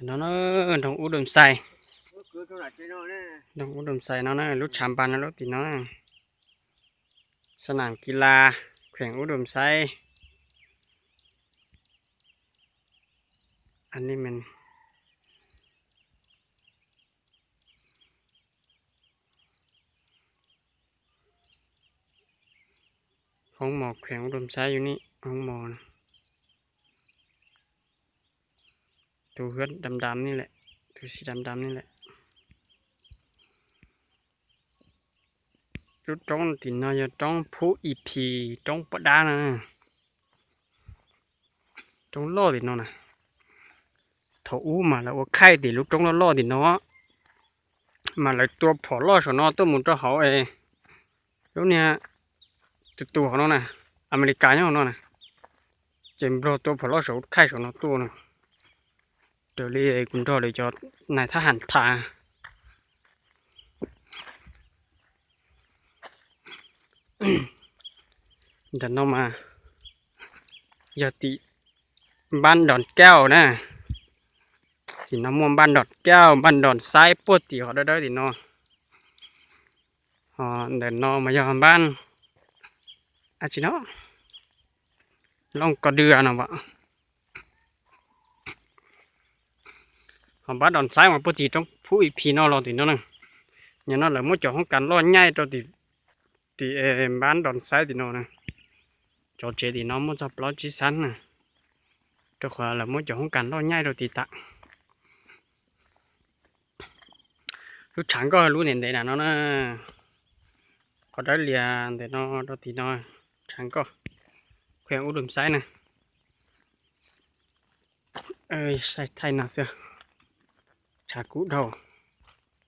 No na, nroog Ub Dum Xais. Nroog Ub Dum Xais no na, lub tshav npas no lub tim no na. Sa nam ki la, kheem Ub Dum Xais. Hoob mos kheem Ub Dum Xais yog ni, hoob mos. Tus hwj dam dam ni lawm, tus xim dam dam ni lawm. Lub roob tim no yog roob Phub Ib Phis, roob poj dab na. Roob loj tim no na. Thaum ub mas lawv ua khaij tim lub roob loj loj tim no, mas lawv tua phom loj saum no tuaj mus rau hauv es lub niag tus tus hauv no na, Amelikas nyob hauv no na, ces Nplog tua phom loj saum khaij saum no tuaj na. Raws li kuv nrog lawv cov nais thab ham tham. Ntawm no mas yog tim Npab Nroos Kauj na. Tim no muaj Npab Nroos Kauj, Npab Nroos Xaib puag tim qhov dawb dawb tim no. Ho ntawm no mas yog Npab, a tsi no, Looj Koj Dwj no. Ho Npab Nroos Xaib mas puag tim roob Phub Ib Phis no los tim no na. Nim no lawv muab cov hoob kas loj nyaij rau tim Npab Nroos Xaib tim no na. Cov tsev tim no muaj txog plaub tsib xab na, rau qhov lawv muab cov hoob kas loj nyaij rau tim tam. Lub tshav nkoj lub ntev ntev na no na, qhov dawb lias ntawm no rau tim no, tshav nkoj, kheem Ub Dum Xaib na. Saib thaij no xwb, tshav kub dhau.